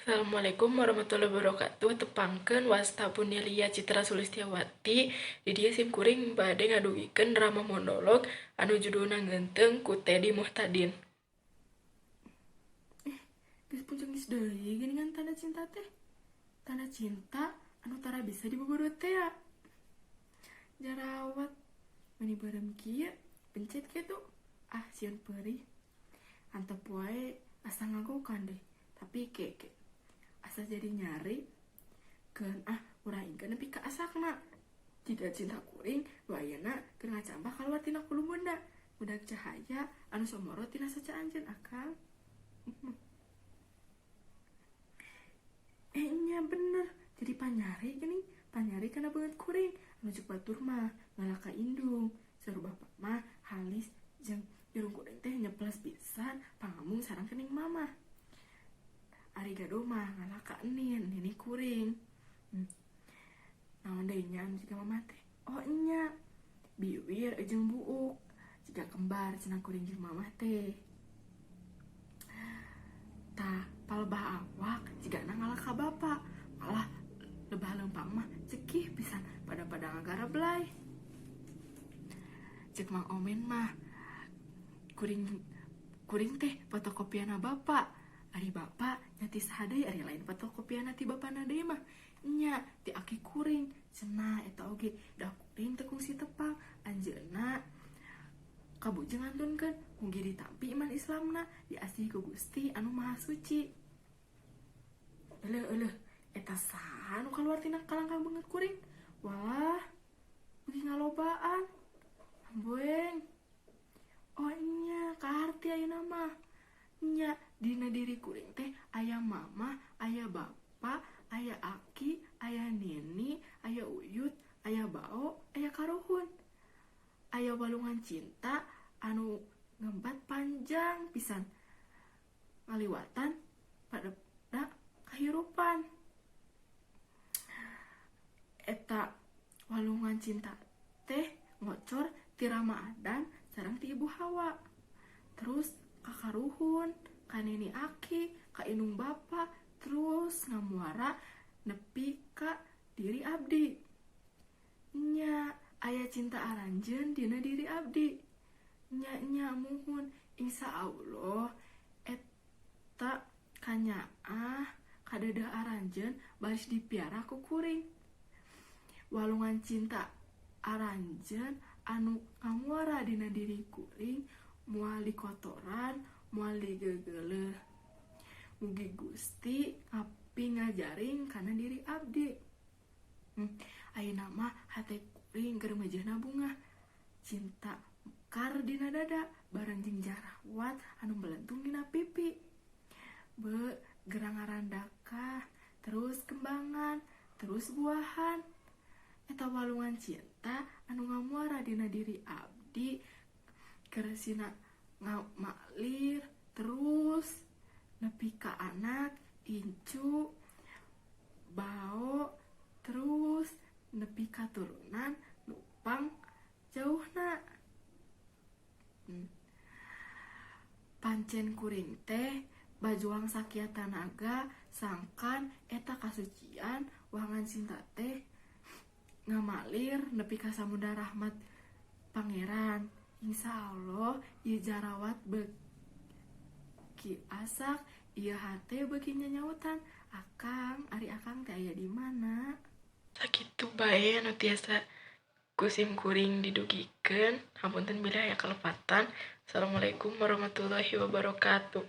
Assalamualaikum warahmatullahi wabarakatuh. Tepangkeun, wasta Punilia Citra Sulistiawati. Di dieu sim kuring bade ngadugikeun drama monolog anu judulna Ngeunteung ku Teddy Muhtadin. Geus puncung geus deui geuningan tanda cinta teh. Tanda cinta anu tara bisa dibuburu teh ya. Jarawat meni beureum kieu, pencet kitu. Ah, sieun peurih. Antep wae asa ngagokan deh. Tapi ke asa jadi nyari keun ah, urang ingkeun nepi ka asakna. Jika cinta kuring nu ayeuna keur ngacambah kaluar tina kulumuna. Budak cahaya anu somoro tina saca anjeun, Akang. Eh, nya bener, jadi panyari geuning, panyari kana beungeut kuring anu cek batur mah ngalah ka indung. Saur bapak mah halis jeung irung kuring teh nyeples pisan pangamung sareng kening mamah. Ari gaduh mah ngalah ka enin, nini kuring. Naon deui nya anu jiga mamah teh? Oh nya, biwir jeung buuk jiga kembar cenah kuring jeung mamah teh. Tah, palebah awak jigana ngalah ka bapa, malah lebah leumpang mah cekih pisan pada-pada ngagarablay. Cek Mang Omen mah kuring kuring teh fotokopiana bapa. Ari bapa nya ti saha deui ari lain fotokopiana ti bapana deui mah? Nya ti aki kuring cenah eta oge, da kuring teu kungsi tepang anjeunna kabujeng ngantunkeun. Mugi ditampi iman Islamna, diasih ku Gusti anu Maha Suci. Euleuh, euleuh, eta saha nu kaluar tina kalangkang beungeut kuring? Walah, beuki ngalobaan. Amboeng. Oh nya, kaharti ayeuna mah. Nya, dina diri kuring teh aya mama, aya bapa, aya aki, aya nini, aya uyut, aya bao, aya karuhun. Aya walungan cinta anu ngembat panjang pisan ngaliwatan pada kahirupan. Eta walungan cinta teh ngocor ti Rama Adam sareng ti Ibu Hawa, terus ka karuhun, ka nini aki, ka indung bapa, terus ngamuara nepi ka diri abdi. Nya, aya cinta aranjeun dina diri abdi. Nya nya, muhun, insya Allah eta kanyaah kadeudeuh aranjeun baris dipiara ku kuring. Walungan cinta aranjeun anu ngamuara dina diri kuring moal dikotoran, moal digegeleuh. Mugi Gusti ngapingajaring kana diri abdi. Ayeuna mah hate kuring keur meujeuhna bungah. Cinta mekar dina dada bareng jeung jarawat anu melentung dina pipi. Be, gerang ngarandakah, terus kembangan, terus buahan. Eta walungan cinta anu ngamuara dina diri abdi keur sina ngamalir terus nepi ka anak, incu, bao, terus nepi ka turunan nupang jauhna. Pancen kuring teh bajuang sakiat tanaga sangkan eta kasucian wangan cinta teh ngamalir nepi ka samudra rahmat Pangeran. Insya Allah ieu jarawat beuki asak, ieu hate beuki nyanyautan. Akang, ari Akang teh aya di mana? Sakitu bae anu tiasa ku sim kuring didugikeun. Hapunten bilih aya kalepatan. Assalamualaikum warahmatullahi wabarakatuh.